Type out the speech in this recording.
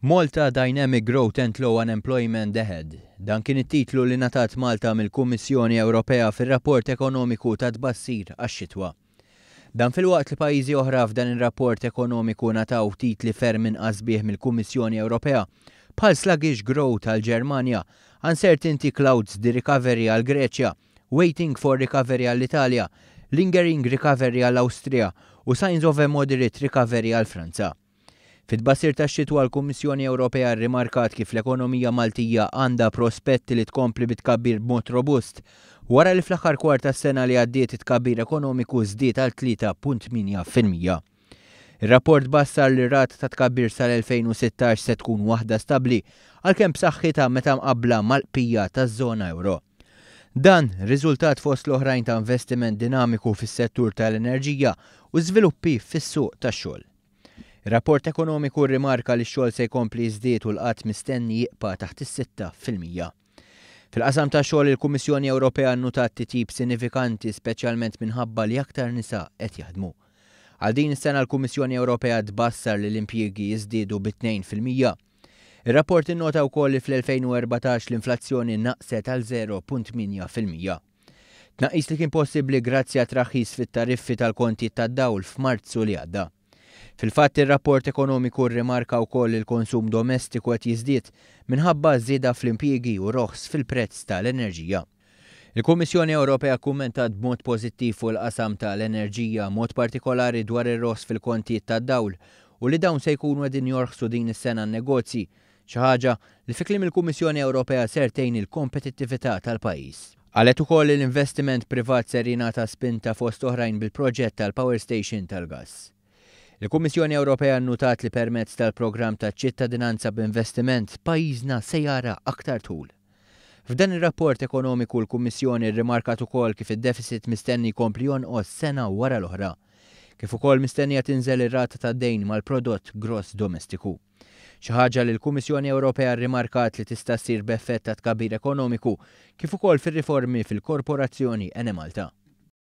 Malta Dynamic Growth and Low Unemployment Ahead. Dan kien it-titlu li ngħatat Malta mill-Kummissjoni Ewropea fir-rapport ekonomiku ta' tbassir għax-xitwa. Dan filwaqt li pajjiżi oħra f'dan ir-rapport ekonomiku ngħataw titli ferm inqas sbieħ mill-Kummissjoni Ewropea, bħal Sluggish Growth għall-Ġermanja, Uncertainty Clouds the Recovery għall-Greċja, Waiting for Recovery għall-Italja, Lingering Recovery għall-Awstrija u Signs of a Moderate Recovery għal Franza. Fit-tbassir tax-xitwa l-Kummissjoni Ewropea rrimarkat kif l-ekonomija Maltija għandha prospetti li tkompli bit-tkabbir b'mod robust wara li fl-aħħar kwart tas-sena li għaddiet it-tkabbir ekonomiku żdied għal 3.8%. Ir-rapport bassar li r-rata ta' tkabbir sal-2016 se tkun waħda stabbli għalkemm b'saħħitha meta mqabbla mal-bqija taż-żona ewro. Dan riżultat fost l-oħrajn ta' investiment dinamiku fis-settur tal-enerġija u żviluppi fis-suq tax-xogħol. Ir-rapport ekonomiku rrimarka li x-xogħol se jkompli jiżdied u l-qgħad mistenni jibqa' taħt is-6%. Fil-qasam tax-xogħol il-Kummissjoni Ewropea nnutat titjib sinifikanti speċjalment minħabba li aktar nisa qed jaħdmu. Għal din is-sena l-Kummissjoni Ewropea tbassar li l-impjiegi jiżdiedu bi 2%. Ir-rapport innota wkoll li fl-2014 l-inflazzjoni naqset għal 0.8%. Tnaqqis li kien possibbli grazzi għat-traħħis fit-tariffi tal-kontijiet tad-dawl f'Marzu li għadda. Fil-fatt ir-rapport ekonomiku rrimarka wkoll li l-konsum domestiku qed jiżdied minħabba żieda fl-impjiegi u roħs fil-prezz tal-enerġija. Il-Kummissjoni Ewropea kkummentat b'mod pożittiv fuq il-qasam tal-enerġija, mod partikolari dwar ir-roħs fil-kontijiet tad-dawl u li dawn se jkunu qegħdin jorħsu din is-sena għan-negozji, xi ħaġa li fi kliem il-Kummissjoni Ewropea ser tgħin il-kompetittività tal-pajjiż. Qalet ukoll li l-investiment privat ser jingħata spinta fost oħrajn bil-proġett tal-power station tal-gass. Il-Kummissjoni Ewropea nnutat li permezz tal-programm ta' ċittadinanza b'investiment pajjiżna se jara aktar dħul. F'dan ir-rapport ekonomiku l-Kummissjoni rrimarkat ukoll kif id-deficit mistenni jkompli jonqos sena wara l-oħra. Kif ukoll mistennija tinżel ir-rata tad-dejn mal-prodott gross domestiku. Xi ħaġa li l-Kummissjoni Ewropea rrimarkat li tista' ssir b'effett ta' tkabbir ekonomiku kif ukoll fir-riformi fil-Korporazzjoni Enemalta.